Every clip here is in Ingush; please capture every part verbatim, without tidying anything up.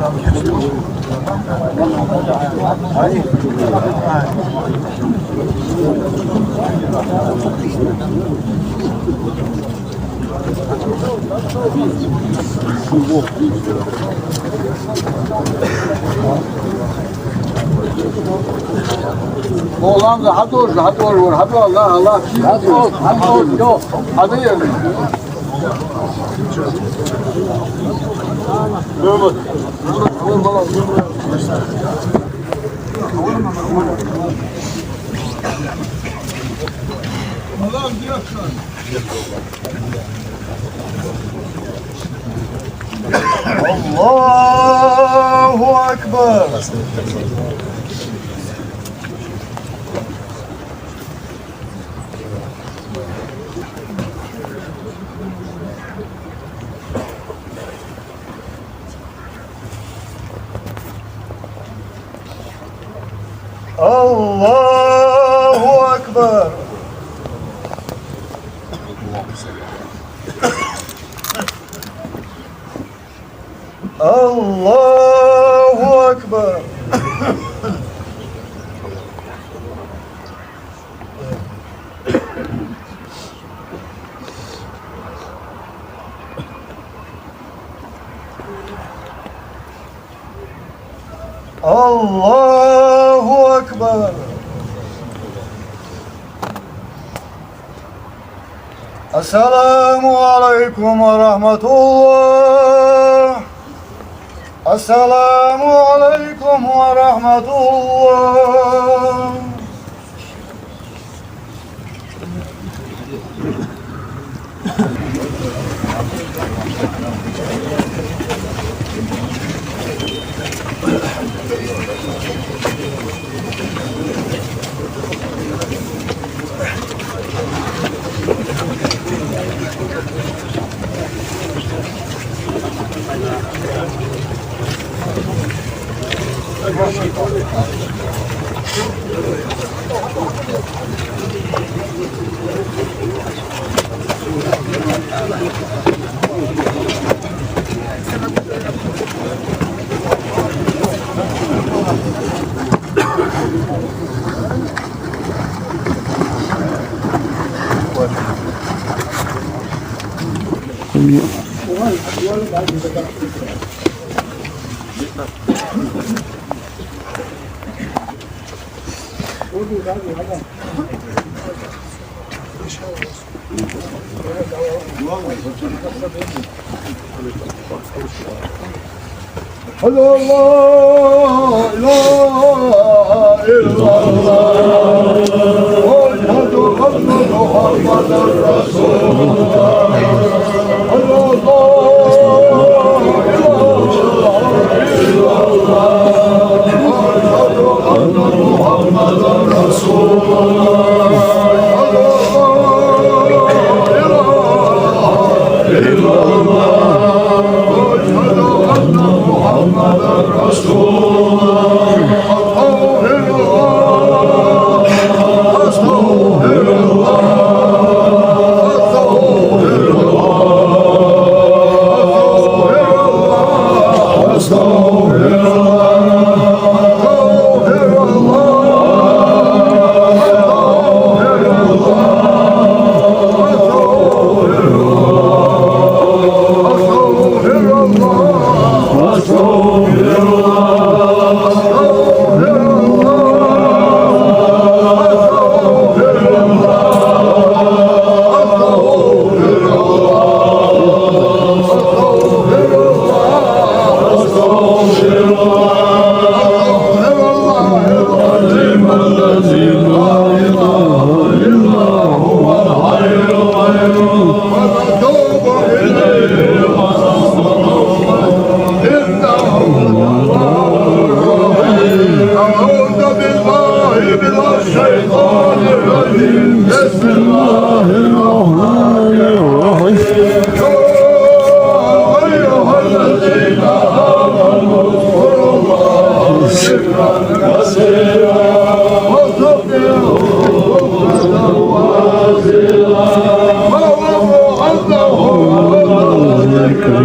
О, ламза хьадожа, хьадожа, вар, хьадожа, Аллах, Аллах. Хьадожа, хьадожа, йо. Хьадожа. الله أكبر. الله أكبر. الله أكبر. الله أكبر. السلام عليكم ورحمة الله. السلام عليكم ورحمة الله. أشهد أن لا إله إلا الله. وأشهد أن محمدا رسول الله. أشهد أن لا إله إلا الله. وأشهد أن محمدا رسول الله. أشهد أن لا إله إلا الله. وأشهد أن محمدا رسول الله. أستغفر الله. أستغفر الله. أستغفر الله. أستغفر الله. أعوذ بالله من الشيطان الرجيم. بسم الله الرحمن الرحيم. يا أيها الذين آمنوا اذكروا الله ذكرا كثيرا وسبحوه بكرة وأصيلا. واعلموا أنه ذكر.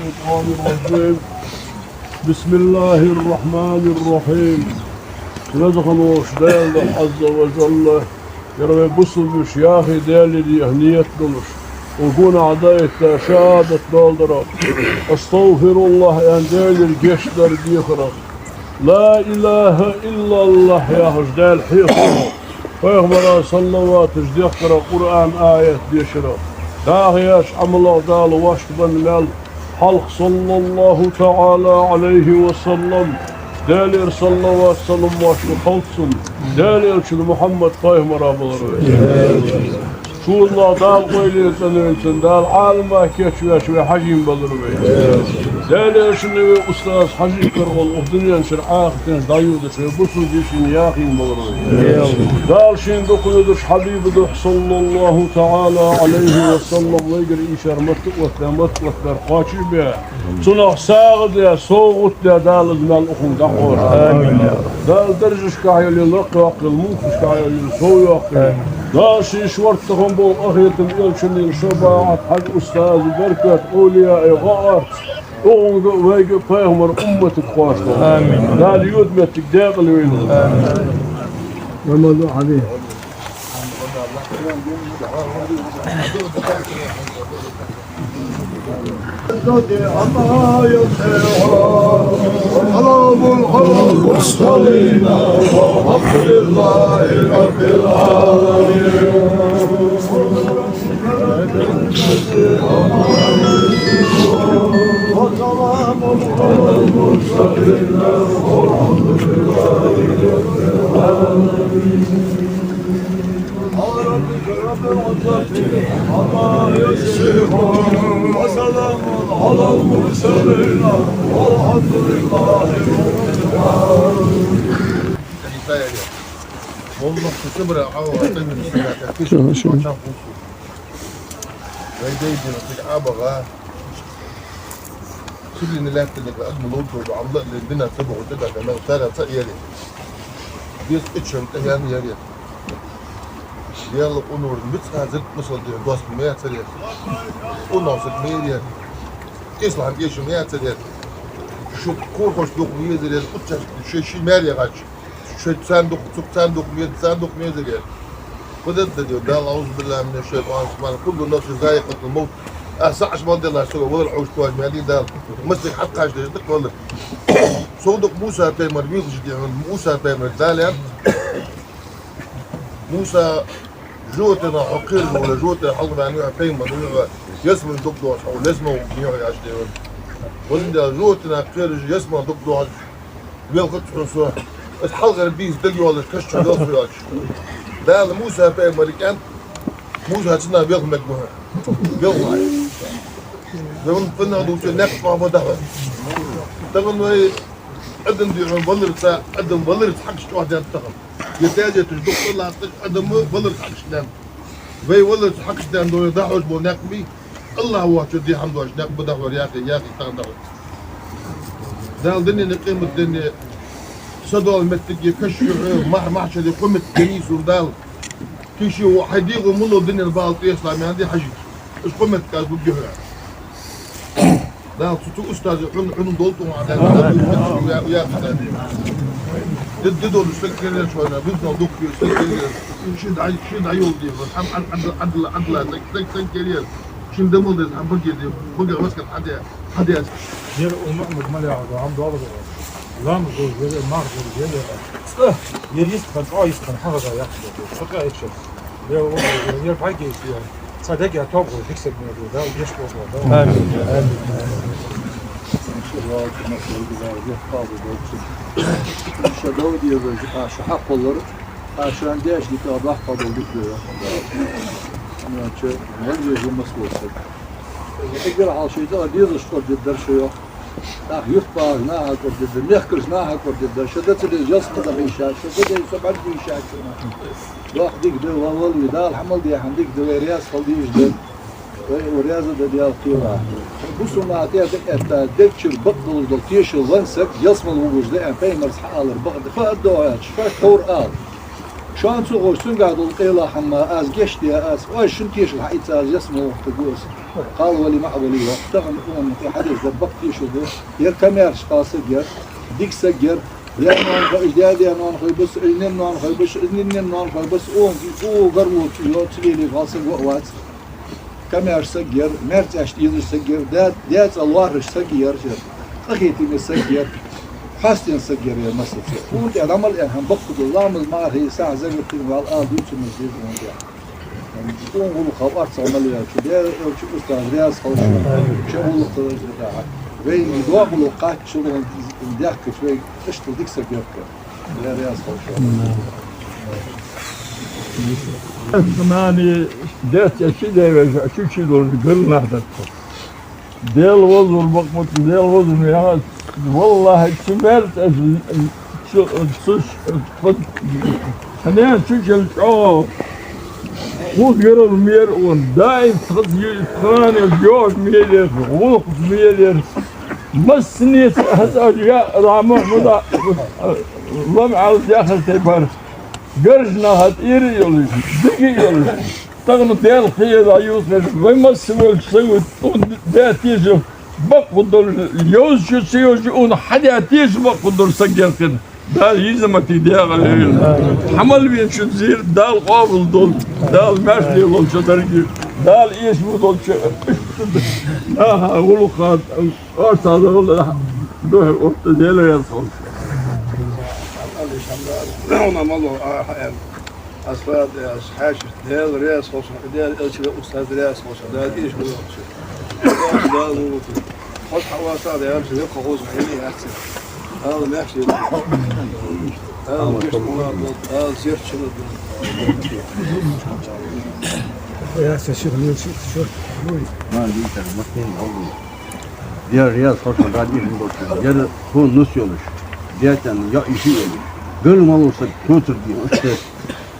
الشيطان الرجيم. بسم الله الرحمن الرحيم. Веза хинна волча Дала, Ӏазза ва Жалла, ер вай бусалба яхий Даьлагара яха ният долаш, укх гонахьа дӀаэтта шахӀадат доаладарах, أستغفر الله аьнна, Даьлагара гешт дар дехарах, لا إله إلا الله яхаш Даьла хьехарах, пайхамара салаваташ дехкарах, Къуръан аят дешарах, дӀахо еча Ӏамалах Дала вӀашагӀбенна мел хьалха, صلى الله تعالى عليه وسلم, Даьлагара салават-салам моастагӀа хилда цунна, Даьла элча Мухьаммад пайхамара балар вай. Цунах Дала къайле цӀенвенна, цунна Дала Ӏалама кечвеш вай хьажийна балар вай. Даьла элчанна вай устаза хьажий карагӀолла укх дунен чура Ӏахартен чу дӀайодаш вай бусалба йишийна яхийна балар вай. Дала шийна дукха везаш Хьабиба духьа, صلى الله تعالى عليه وسلم, вайгара ийшар матта оттадаь, матта оттадар кхоачашбе, цунах сагӀа де, совгӀат де Дала из маьл укхунга дӀакхоачалда. Дала даржашка йолийла лакхйоаккхийла, мулкашка йолийла совйоаккхийла. Дала ший шортта хинна бола къахетам, элчанна шафаӀат, хьажа устаза беркат, овлияй гӀо, укхунга а вайга а пайхамара умматага кхоачалда. Дала йода моттиг даькъала йойла. سلام على المرسلين والحمد لله رب العالمين. وسلام على المرسلين والحمد لله رب العالمين. سبحان ربك رب العزة عما يصفون. وسلام على المرسلين والحمد لله رب العالمين. Сибрина лаьттанга адамо ловдо, Ӏамал а ле, дина ца боху тӀадахьа, нагахь цара ца ери. Деза иччан тӀаяьнна яри. Яла къунур мицкъа зирк масал де дост ма яцаре. Къунах саг ма яри. Ислам эшам яцаре. Шу корхош дукха ма езаре, кхуччаш ши, ши маьре гӀач. Шоай царна дукха, цух царна дукха меза, царна дукха мезаре. Кхы дадда дев Дала, أعوذ بالله من الشيطان الرجيم. كل نفس ذائقة الموت. Аз саӀаш мел делаш сога валар хьовш тоаш мел Дала. Масех хьакхаш деш дакх валар. Сов дукха Муса пайхамар вилхаш дехьа, Муса пайхамар Дала аьннад: Муса, жотена хьо кхераш вола, жотена хьалха ваьнна хьо пайхамар ваьнна, ялсмала дог доагӀаш хьо, ялсмала дог доагӀаш дехьа. Валла Дала, жотена кхераш, ялсмала дог доагӀаш велхац хьо со. Аз хьалхара бийса дага йоалаш, каш чу велха со йоалаш. Дала Муса пайхамарга аьннад, Муса, цунах велха мег ва хьо. Велха ва хьо. Вай ван фанна дувцар никъ чӀоагӀа ба даха. Тахан вай адам дийхьа валарца, адам валарца хьакхаш чӀоагӀа даьннад тахан. Е тезеташ дукха латташ, адам валарца хьакхаш даьннад. Вай валарца хьакхаш даьнна дола дӀахьош бола никъ ма йий, АллахӀ воацача дехьа доагӀаш никъ ба даха вар, яхий, яхий тахан даха. Дала дунен, къематден, са дола моттиг, каш юхь, мах-, махьшаре кхо моттиг деннад сона Дала. Тийша ва хьай дегӀо мел дола дунен бала тӀехьа ислам ян де хьажий. Уж кхо моттиг аз лургья хьона. Дала цу, цу устаза хьона, хьона долда хьона, Дала, я, я, я, ди, ди долаш саг керер шоана, визнал дукха саг керер. Ши дӀа, ши дӀа йол де, хьам, ад, ад, ад, ад, ад, саг, саг, саг керер. Шин дамал деза хьам баге де, бага васкат хьаде, хьаде. Ер умма маг маляга хьам долда. Лам зо, ер мах зо, ер. Цкъа, ер йистхан, цкъа йистхан, хьагӀа яхаш. Цкъа ичча. Е, о, е, е, бӀаргех, е. Цхьа дега тоба гӀо, дика саг ма ду, Дала гешт долда, Дала. Амин. Амин. Ша дала деза, а, ша хьакхоллар, а, шоана деш дика, а, баккхал дала дика деза. Значит, ван веза масло саг. Эггара хьалха шайтӀа дезаш кхор деддар шо йоах. ТӀаккха юртбахаш наха кхор деддар, мехкараш наха кхор деддар. Шо дац деза ялсмала даха йиш яц, шо дац деза со бӀарга йиш яц шоана. Доккха дика да, ва валви, Дала хьа мел дехьа дика да, вай раьза хила дезаш да. Вай ва раьза да Даьла кхела. Бусалба наха тӀа дакъетта, дег чура бакъ долаш дола тешал ван саг, ялсмала вугаш да аьнна, пайхамарца хьаалар бакъ да. Фу аргда оаш, шоаш товр ала. Шоана ца гӀош, цунгахь дола къайла хӀама аз гешт де, аз, оаш шун тешал хьаийца, аз ялсмала вахийтаргва аз. Кхалвале, маӀвале йоах. Тахан укхун тӀа хьадеш дар бакъ тешал да. Ер комаьрша кхалсаг яр, дика саг яр. Даь-ноанахой, уж даь-даь-ноанахой ба са, уж наьна-ноанахой ба са, уж наьна-наьна-ноанахой ба са, укхун, укхун гаргало чу йола, цу леле кхалсаг ва а вац. Комаьрша саг яр, маьрцӀаш тӀа езаш саг яр, да, даь цӀагӀа лоархӀаш саг яр, къахетаме саг яр, хьастена саг яр ер массаза. Укхун тӀа дӀа мел аьнна хӀама бакъ да, ламаз-марха, сахьа, закат, тин вал ала дувцамаш деза укхун тӀа. Укхун гӀулакха орцагӀа мел ваьлча, Даьла элча, устаз раьза хилва шоана, шоай гӀулакх хилар да. Вайна доакъало кхаччалца даьхкача вай иштта дика саг яр-кх. Даьла раьза хилва шоана. Нани, даьца ши даь вежа, чу-чу долаш гаргара нах дар-кх. Даьла везар бакъ ма да, Даьла везар ма яц. ВаллахӀи, цу маьрцӀа, цу, цу, цу, хьанен цу чел чӀоагӀа хӀуз гаргара ма яр укхун, даим тха, тханел йоӀ ма яр ер, гӀулакх ма яр ер. Массанеца хьаза я Рама, хӀана, лам Ӏалас яхар тайпара. Гаргара наха тӀера а йолаш, дика а йолаш, тахан Даьла кхел а ювцаш, вай масса волча сага укхун даь тешал бакъ долаш, йовзача ца йовзача укхун хьадаь тешал бакъ долаш саг яр-кх ер. Дала йизаматий дегӀа лойла. Хьа мел веначун зер Дала къоабал долда, Дала маьрша лелолда цу дарга, Дала эшам болча наха гӀулакха орцагӀа дала духьал отта Даьла раьза хилва. Хьона мало а хьаьн. Аз фад, аз хьаьшашта Даьла раьза хилва шоана, Даьла элча, устаз раьза хилва шоана, Дала эшам болда цунна. Дала мугӀ лойла. Хьо хьаваьлча Дала шоана векха хоза хьийна яц. Дала маьрша лойла. Дала гешт хилда, Дала зерат шийла. Яц, шийх лелаш, шийх. Ма дийцар, махкин гӀалгӀай. Даьла раьза хилва шоана, Дала эшам болда цунна. Ер тхона нус йолаш, даь-цӀен йоӀ-йиша йолаш, гаргара мел вола саг тоцар дийна, иштта.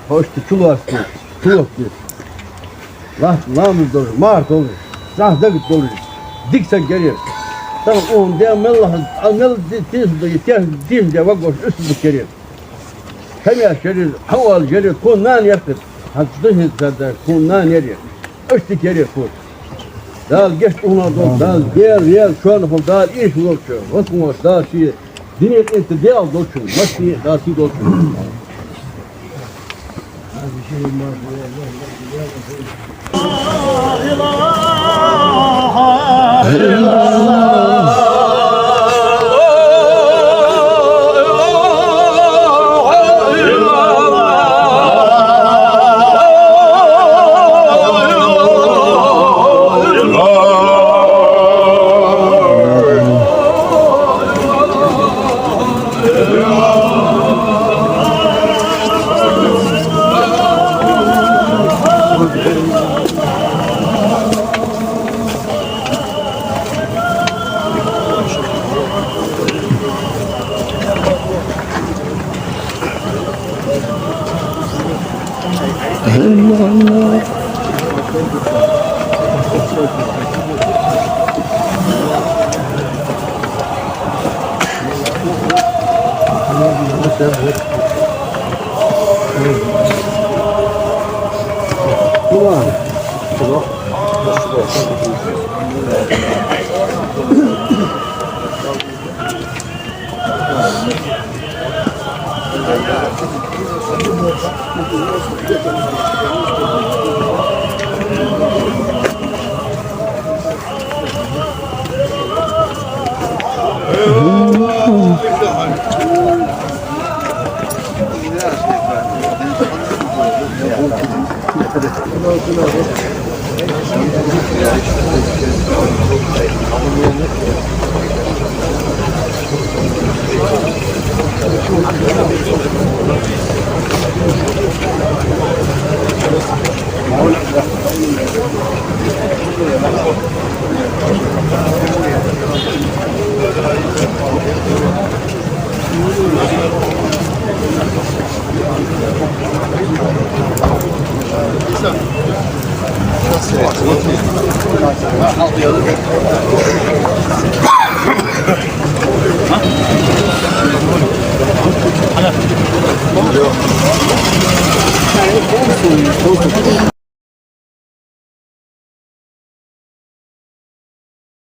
Хьо иштта чулоацде, чулоацде. Лахь ламаз долаш, марха долаш, сахьа закат долаш, дика саг яр ер. Тахан укхун даь мел лаха, а мел ди-, тешам де, те-, тешам де вагош, уьстагӀа дика яр ер. Хьамеш яр ер, хьаоалаш яр ер, тхона нана яр-кх ер. Хьан чу дӀахинца царда, тхона нана яр ер. Иштта дика яр ер тхона. Дала гешт хилда, Дала, Даьла раьза шоана хилва, Дала эшам болда цунна. Васкамош Дала ший дина къинта дегӀа долчун, массане а Дала сий долда цунна.